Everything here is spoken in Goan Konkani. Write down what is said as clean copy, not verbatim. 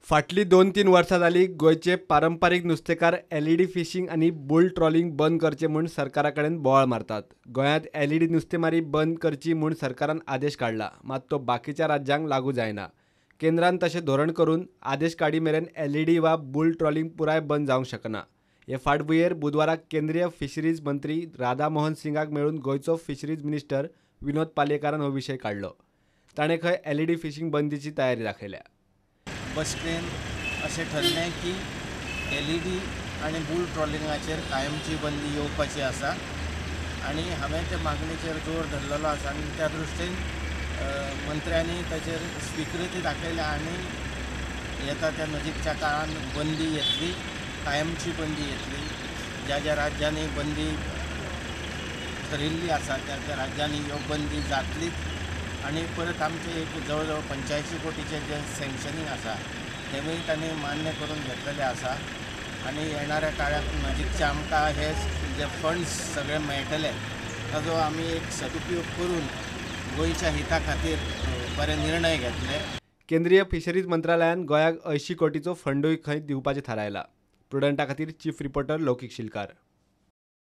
फाटलीं 2-3 वर्सां जाली गोंयचे पारंपारीक नुस्तेकार एलईडी फिशींग आनी बुल ट्रॉलिंग बंद करचें म्हूण सरकारा कडेन बोवाळ मारतात. गोंयांत एलईडी नुस्तेमारी बंद करची म्हूण सरकारान आदेश काडला, मात तो बाकीच्या राज्यांक लागू जायना. केंद्रान तशें धोरण करून आदेश काडी मेरेन एलईडी वा बुल ट्रॉलिंग पुराय बंद जावंक शकना. हे फाटभुंयेर बुधवाराक केंद्रीय फिशरीज मंत्री राधा मोहन सिंगाक मेळून गोंयचो फिशरीज मिनिस्टर विनोद पालयेकारान हो विशय काडलो. ताणें खंय एलईडी फिशींग बंदीची तयारी दाखयल्या. बसकेन अशें ठरलें की एलईडी आनी बुल ट्रॉलिंगाचेर कायमची बंदी येवपाची आसा आनी हांवें ते मागणेचेर जोर धरलेलो आसा आनी त्या दृश्टीन मंत्र्यांनी ताचेर स्विकृती दाखयल्या आनी येता त्या नजीकच्या काळान बंदी येतली, कायमची बंदी येतली. ज्या ज्या राज्यांनी बंदी थरिल्ली आसा त्या त्या राज्यांनी ह्यो बंदी जातलीच. आनी परत आमचे एक जवळ जवळ 85 कोटीचे जे सँक्शनींग आसा तेवूय तांणी मान्य करून घेतलेले आसा आनी येणाऱ्या काळाक नजीकचे आमकां हे जे फंड्स सगळे मेळटले ताजो आमी एक सदुपयोग करून गोंयच्या हिता खातीर बरे निर्णय घेतले. केंद्रीय फिशरीज मंत्रालयान गोंयाक 80 कोटीचो फंडूय खंय दिवपाचें थारायला. प्रुडंटा खातीर चीफ रिपोर्टर लौकीक शिलकार.